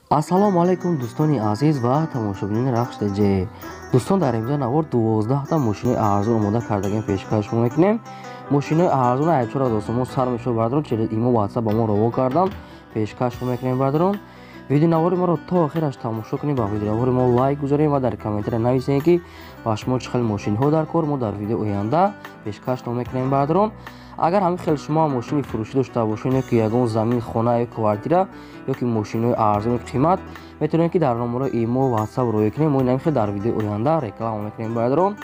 Ассалому алайкум, дӯстони азиз ва тамошобинони Рахш ТЖ. Дӯстон, дар имрӯза навор 12та мошинои арзон омода кардагем, пешкаш шумо мекунем. Мошинои арзон ай 4000 сомон сар мешавад, бародарон, через имо, WhatsApp ба мо равон кардан, пешкаш шумо мекунем, бародарон. Видеонавори моро то охираш тамошо кунем, ба видеонавори мо лайк гузорем ва дар комментария нависем, ки ба шумо чӣ хел мошинҳо дар кор, мо дар видео оянда пешкаш мекунем, бародарон. Агар ҳамин хел шумо мошини фурӯшӣ дошта бошед ё ки ягон замин, хона ё квартира, ё ки мошинои арзони қимат, метавонед, ки дар номерои имо, WhatsApp роя кунем, мо ин хел дар видеои оянда реклама мекунем, бародарон.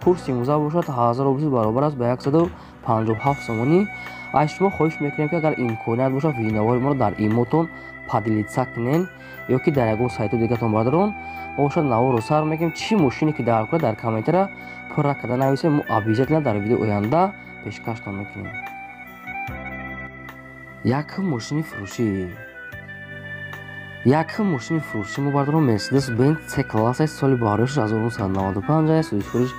Курси имрӯза бошад 1000 рубл, баробар аст ба 157 сомонӣ. Аз шумо хоҳиш мекунем, ки агар имконият бошад, видеонавори моро дар имотон поделиться кунен ё ки дар ягон сайтҳои дигатон, бародарон. Мо бошад наворро сар мекунем. Чӣ мошине ки дар кора, дар комментария пурра карда нависем, мо обязательно дар видеои оянда пешкаштон мекунем. Якум мошини фурӯшӣ. Якум мошини фурӯшӣ мо, бародарон, Мерседес Бенз С класс, соли барояш 1995, сӯзишвориш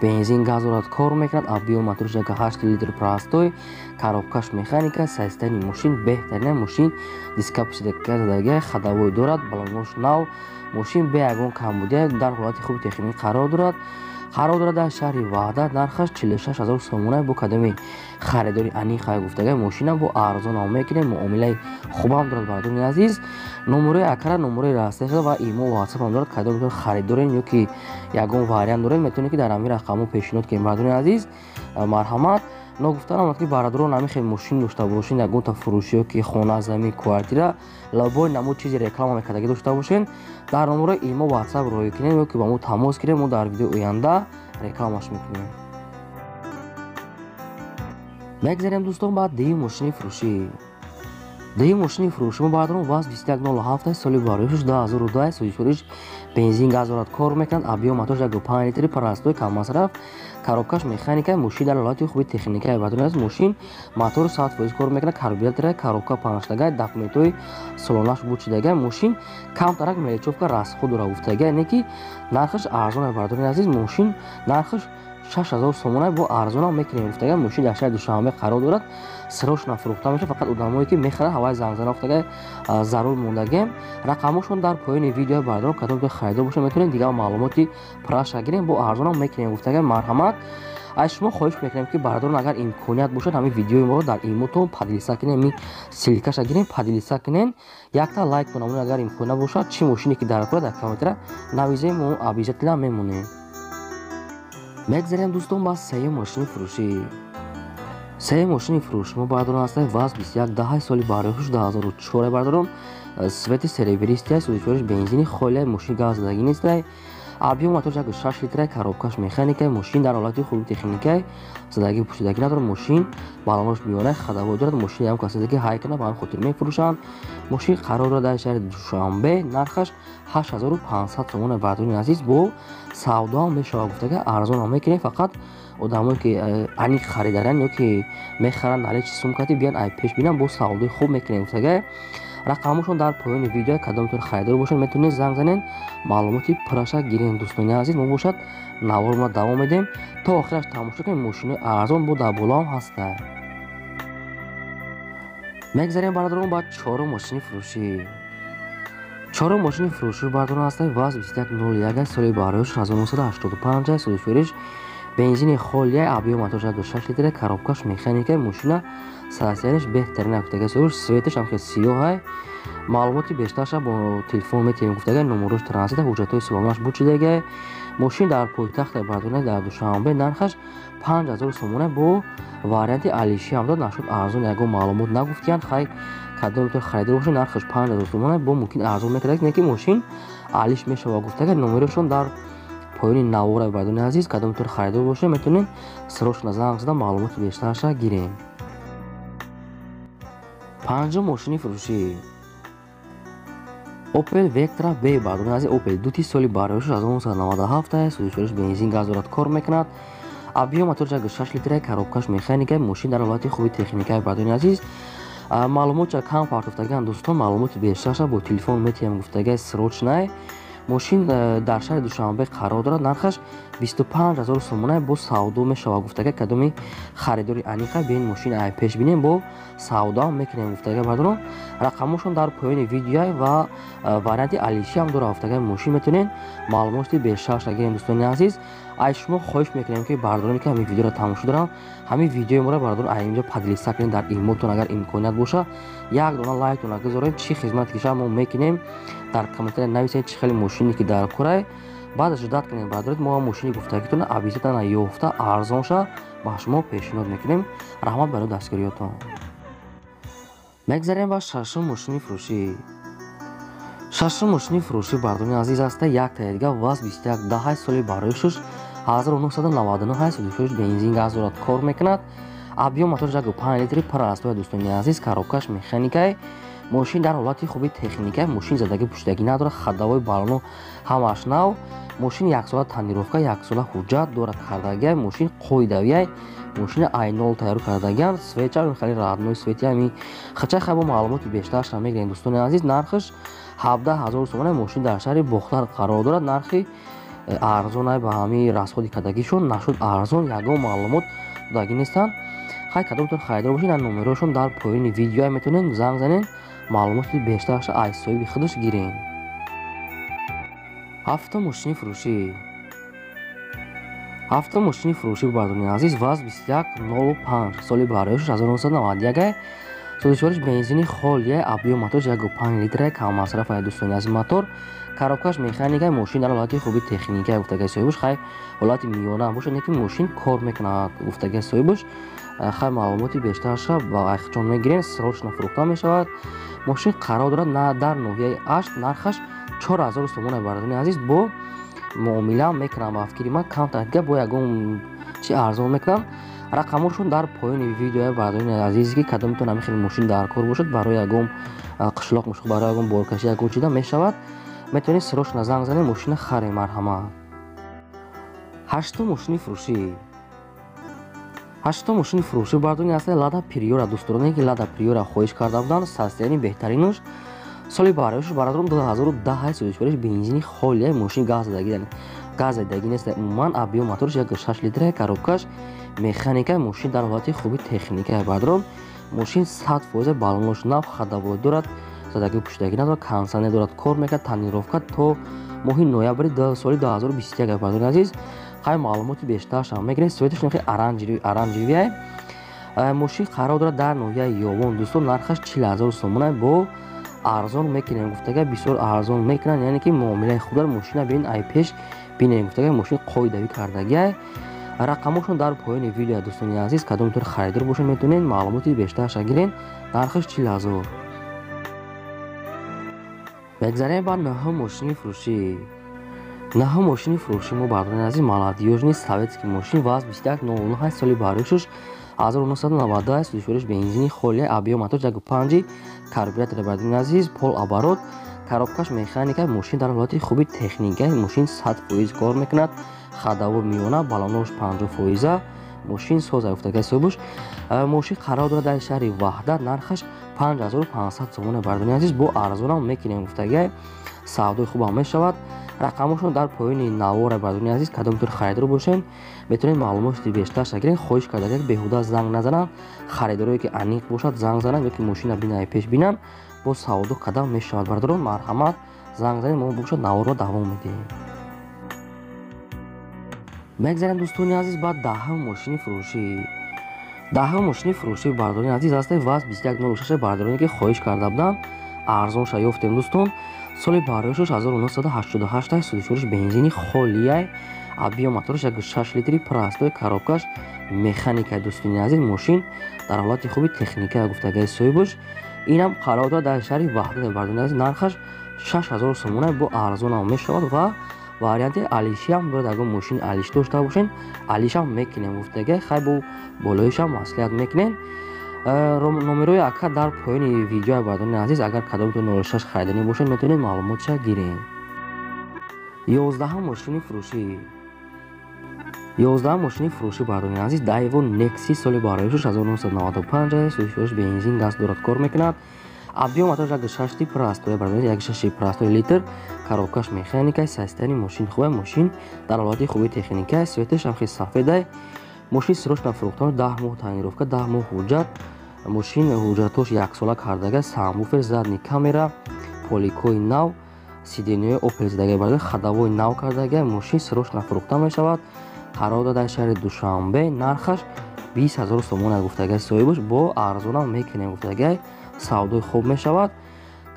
бензин, газ дорад, кор мекунад. Объём моторш 1,8 литр, простой, коробкаш механика. Состояние мошин беҳтарина. Мошин диска пӯшидагия, ходовой дорад, балонош нав. Мошин бе ягон камбудия, дар ҳолати хуби техникӣ қарор дорад. Қарор дорад дар шаҳри Ваҳдат, нархаш 46 000 сомона. Бо кадоми харидори аниқ гуфтага, мошина бо арзон мекунем, муомилаи хубам дорад, бародарони азиз. Номерои акара, номерои раста шуда ва имо, WhatsApp дорад. Кадом харид дорем ё ки ягон вариант дорем, метавонед, ки дар ҳамин рақамҳо пешниҳод кунем, бародарони азиз, марҳамат. Ногуфта намонад, ки бародарон, ҳамин хел мошин дошта бошед, ягонта фурӯшӣ ё ки хона, замин, квартира, любой намуд чизи реклама мекардагӣ дошта бошед, дар номерои имо, WhatsApp роҳӣ кунем ё ки ба мо тамос гирем, мо дар видеои оянда рекламаш мекунем. Мегзарем, дӯстон, ба дуюм мошини фурӯшӣ. Дуюм мошини фурӯшӣ мо, бародарон, ВАЗ 2107, соли барояш 2010, сӯзишвориш бензин, газ дорад, кор мекунад. Объём моторш 1,5 литри, простой, каммасраф, коробкаш механика. Мошин дар ҳолати хуби техника, бародарон, аст. Мошин мотор 100% кор мекунад, карбюратора, коробка панҷтага, документҳои солонаш буд шудага. Мошин камтарак мелочёвка, расход дора гуфтага, яъне ки нархаш арзон, бародарони азиз. Мошин нархаш 6000 сомона, бо арзонам мекунем гуфтага. Мошин дар шаҳри Душанбе қарор дорад, срочно фурӯхта мешавад, фақат одамое ки мехарад, ҳавай зангзана гуфтага, зарур мондагем. Рақамҳошон дар поёни видео, бародарон. Кадом ки харидор бошад, метавонед дигар маълумоти пурраша гирем, бо арзонам мекунем гуфтага, марҳамат. Аз шумо хоҳиш мекунем, ки бародарон, агар имконият бошад, ҳамин видеои моро дар имотон поделиться кунем, ҳамин ссылкаша гирем, поделиться кунем, якта лайк кунам. Агар имконият бошад, чӣ мошине ки дар кора, дар комментария нависем, мо обязательно мемонем. Мегзарем, дӯстон, ба сеюм мошини фурӯшӣ. Сеюм мошини фурӯшӣ мо, бародарон, ҳастаи ВАЗ 2110, соли барояш 2004, бародарон, цвети серебристый, сӯзишвориш бензини холия, мошин газ задагӣ нестай. Объём моторш 1,6 литра, коробкаш механика. Мошин дар ҳолати хуби техникай, задагӣ пӯшидагӣ надорад. Мошин балонош миёна, ходовой дорад. Мошин ям касоне ки ҳай кунад, ба ҳамин хотир мефурӯшанд. Мошин қарор дорад дар шаҳри Душанбе, нархаш 8500 сомона, бародарони азиз. Бо савдоам мешавад гуфтага, арзонам мекунем. Фақат одамое ки аниқ харидаранд ё ки мехаранд, наличи сумкати биён, ай пеш бинам, бо савдои хуб мекунем гуфтага. Рақамҳошон дар поёни видео. Кадомтон харидор бошед, метавонед занг занед, маълумоти пурраша гирем. Дӯстони азиз, мо бошад наворро давом медиҳем, то охираш тамошо кунем. Мошинои арзон бо дар болоам ҳаста. Мегзарем, бародарон, ба чорум мошини фурӯшӣ. Чорум мошини фурӯшӣ, бародарон, ҳастаи ВАЗ 2101, соли барояш 1985, сӯзишвориш бензини холия, объём моторш 1,6 литра, коробкаш механика. Мошина состояниеш беҳтарин гуфтага, сош цветаш ҳам хел сиёҳай. Маълумоти бештарша бо телефон метавонем гуфтага. Номерош транзита, ҳуҷҷатҳои солонааш буд шудага. Мошин дар пойтахт, бародарон, дар Душанбе, нархаш 5000 сомона, бо варианти алиши ҳам дод. Нашуд арзон, ягон маълумот нагуфтиянд. Хай, кадомтон харидор бошед, нархаш 5000 сомона, бо мумкин арзон мекардак, не ки мошин алиш мешавад гуфтага. Номерошон дар поёни навора, бародарони азиз. Кадомтон харидор бошед, метавонед срочно занг зада, маълумоти бештарша гирем. Панҷум мошини фурӯшӣ Opel Vectra B, бародарони азиз. Opel дути, соли барояш 1997, сӯзишвориш бензин, газ дорад, кор мекунад. Объём моторш 1,6 литра, коробкаш механика. Мошин дар ҳолати хуби техникаи, бародарони азиз. Маълумотча кам партофтагиам, дӯстон, маълумоти бештарша бо телефон метиҳам гуфтагай, срочный. Мошин дар шаҳри Душанбе қарор дорад, нархаш 25 000 сомона, бо савдо мешавад гуфтага. Кадоми харидори аниқа бин, мошин ай пеш бинем, бо савдоам мекунем гуфтага. Бардорон, рақамошон дар поёни видеоя ва варианти алишиам дора гуфтага. Мошин метавонед маълумоти бештарша гирем. Дӯстони азиз, ай шумо хоҳиш мекунем, ки бардороне ки ҳамин видеоро тамошо доранд, ҳамин видеои моро, бардорон, ай инҷо поделиться кунед дар имотон. Агар имконият боша, як дона лайктона гузоред. Чӣ хизмате ки шава, мо мекунем. Дар комментария нависед, чӣ хеле мошине ки дар корай. Баъд ждать кунем, бардоред, мо мошини гуфтагитона обязательно ёфта, арзонша ба шумо пешниҳод мекунем. Раҳмат барои дастгириётон. Мегзарем ба шашум мошини фурӯшӣ. Шашум мошини фурӯшӣ, бардони азиз, аста яктаи дига ВАЗ 2110, соли барои шуш 1999, судифурӯш, бензин, газ дорад, кор мекунад. Объём мотор 1,5 литри, простой. Дӯстони азиз, коробкаш механикай. Мошин дар ҳолати хуби техникай. Мошин задагӣ пуштагӣ надорад, ходовой, балоно ҳамаш нав. Мошин яксола тонировка, яксола ҳуҷҷат дорад кардагиай. Мошин қоидавиай. Мошини айнол тайёр кардагиан. Свеча хеле родной свет ами хача. Хай, бо маълумоти бештарша мегирем. Дӯстони азиз, нархаш 17 000 сомона. Мошин дар шаҳри Бохтар қарор дорад. Нархи арзонай, ба ҳамаи расходи кардагишон нашуд арзон, ягон маълумот додагӣ нестанд. Хай, кадомтон харидор бошед, номерошон дар поёни видеоа, метавонед занг занед, маълумоти бештарша аз соҳиби худаш гирем. Ҳафтум мошини фурӯшӣ. Ҳафтум мошини фурӯшӣ, бардони азиз, ВАЗ 2105, соли бароишаш 1991, созишвориш бензини холия, объём моторш 1,5 литра, каммасраф. Дӯстони азиз, мотор, коробкаш механика. Мошин дар ҳолати хуби техника гуфтагаи соҳибаш. Хай, ҳолати миёна бошад, не ки мошин кор мекунад гуфтагаи соҳибаш. Хай, маълумоти бештарша ба айхчон мегирем. Срочно фурӯхта мешавад. Мошин қарор дорад дар ноҳияи Ашт, нархаш 4000 сомона. Бардони азиз, бо муомила мекунам. Ба фикри ман, камтар дига бо ягон чи арзон мекунам. Рақамошон дар поёни видеоя. Бардони азизе ки кадомитон ҳамин хели мошин дар кор бошад, барои ягон қишлоқ мушоқ, барои ягон боркашӣ, ягон чида мешавад, метавонед срочно занг занед, мошина харем. Марҳамат. Ҳаштум мошини фурӯшӣ. Ҳаштум мошини фурӯшӣ, бардони асли, Лада Приора. Дӯстдороне ки Лада Приора хоҳиш карда буданд, состояние беҳтаринаш. Соли бароишш, бародарон, 2010, сӯзишвориш бензини холия. Мошин газ задагӣ нест умуман. Объём моторш 1,6 литра, коробкаш механика. Мошин дар ҳолати хуби техника, бародарон. Мошин 100%, балонош нав, ходовой дорад, задагӣ пуштагӣ надорад, кондиционер дорад, кор мекунад. Тонировка то моҳи ноябри соли 2021. Бародари азиз, хай, маълумоти бештаршам мегирем. Цветаш нахи оранжевый. Мошин қарор дорад дар ноҳияи Ёвон. Дӯстон, нархаш 40 000 сомона, бо арзон мекунем гуфтага. Бисёр арзон мекунанд, яъне ки муомилаи хуб дорад. Мошина бин, ай пеш бинем гуфтага. Мошин қоидавӣ кардагиай. Рақамошон дар поёни видео. Дӯстони азиз, кадомтон харидор бошед, метавонед маълумоти бештарша гирен. Нархаш 40 000. Мегзарем ба наҳум мошини фурӯшӣ. Наҳум мошини фурӯшӣ мо, бардорони азиз, молодёжный советский мошин ВАЗ 2109, соли бароишаш 1992, сӯзишвориш бензини холия, объём мотор 1,5, карбюратор, бардорони азиз, полоборот, коробкаш механика. Мошин дар ҳолати хуби техника. Мошин 100% кор мекунад, ходовой миёна, балонош 50 фоиза. Мошин соза гуфтагаи соҳибаш. Мошин қарор дорад дар шаҳри Ваҳдат, нархаш 5500 сомона. Бардорони азиз, бо арзонам мекунем гуфтагай, савдои хубам мешавад. Рақамошон дар поёни навора. Бардорони азиз, кадомтон харидор бошед, метавонед маълумоти бештарша гиред. Хоҳиш карда, беҳуда занг назананд. Харидорое ки аниқ бошад, занг зананд ё ки мошина бинаи пеш бинанд, бо савдо кадам мешавад. Бардорон, марҳамат, занг занед. Мо бошад наворро давом медиҳем. Мегзарем, дӯстони азиз, ба даҳум мошини фурӯшӣ. Даҳум мошини фурӯшӣ, бардорони азиз, ҳастаи ВАЗ 2106. Бардороне ки хоҳиш карда буданд, арзонша ёфтем, дӯстон. Соли бароишаш 1988, сӯзишвориш бензини холияй, объём мотораш 1,6 литри, простой, коробкаш механика. Дӯстони азиз, мошин дар ҳолати хуби техника гуфтагаи соҳибаш. Инам қарор дорад дар шаҳри Ваҳдат. Бардорони азиз, нархаш 6000 сомона, бо арзонам мешавад ва варианти алишиам дорад. Агар мошини алиш дошта бошен, алишам мекунем гуфтага. Хай, бо болоишам маслиҳат мекунем. Номерои ака дар поёни видеои. Бардорони азиз, агар кадомтон 06 хариданӣ бошед, метавонед маълумотша гиред. 11-ум мошини фурӯшӣ. 11-ум мошини фурӯшӣ, бардорони азиз, Дайво Некси, соли бароишаш 1995, сӯзишвориш бензин, газ дорад, кор мекунад. Объем моторш 1,6 простой бародар, 1,6 простой литр. Коробкаш механикай, состояние мошин хубай, мошин дар ҳолати хуби техникай, цветаш ҳам хеле сафедай. Мошин срочно фурӯхтан, 10 моҳ тонировка, 10 моҳ ҳуҷҷат. Мошин ҳуҷҷатош яксола кардага, сабвуфер, задний камера, поликои нав, сиденьяи Опел задага бародар, ходовой нав кардага. Мошин срочно фурӯхта мешавад. Қарор дорад дар шаҳри Душанбе, нархаш 20 000 сомон гуфтагай соҳибаш, бо арзонам мекунем гуфтагай, савдои хуб мешавад.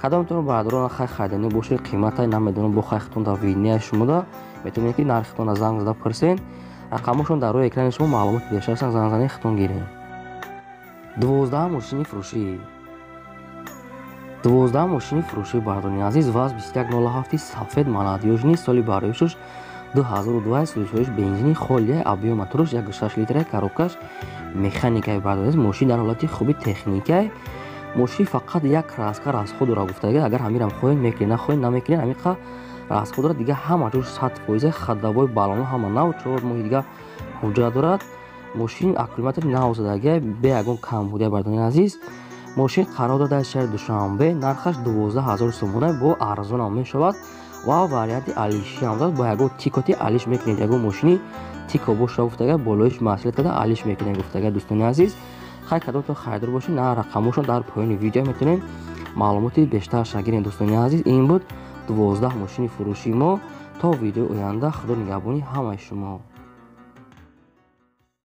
Кадомтон бародарон хай харидани бошед, қиматай намедонам, бо хайхтон дар видния шумода метавонед ки нархтонро занг зада пурсен. Рақамошон дар рӯи экрани шумо, маълумоти бештар занг занед, хитон гиред. 12 мошини фурӯшӣ. 12 мошини фурӯшӣ бародарони азиз, ВАЗ 2107 сафед молодёжный, соли бароишуш 2002, сӯзишҳоиш бензини холия, объем мотораш 1,6 литра, коробкаш механикаи бародари, мошин дар ҳолати хуби техникай. Мошин фақат як краска расход дора гуфтага, агар ҳамирам хоҳед мекунед, нахоҳед намекунед, ҳамиқа расход дорад, дига ҳама ҷош 100%, ходовой, баллоно ҳама нав, 4 моҳи дига ҳуҷҷат дорад. Мошин аккумулятори нав задага, бе ягон камбудия бародарони азиз. Мошин қарор дорад дар шаҳри Душанбе, нархаш 12 000 сомона, бо арзонам мешавад ва варианти алиши ҳам дорад, бо ягон тикоти алиш мекунед, ягон мошини тико боша гуфтага, болоиш маслиҳат карда алиш мекунед гуфтага дӯстони азиз. Хай кадомтон харидор бошед, на рақамошон дар поёни видео метавонед маълумоти бештарша гиред дӯстони азиз. Ин буд 12 мошини фурӯшии мо. То видеои оянда, худо нигаҳбони ҳамаи шумо.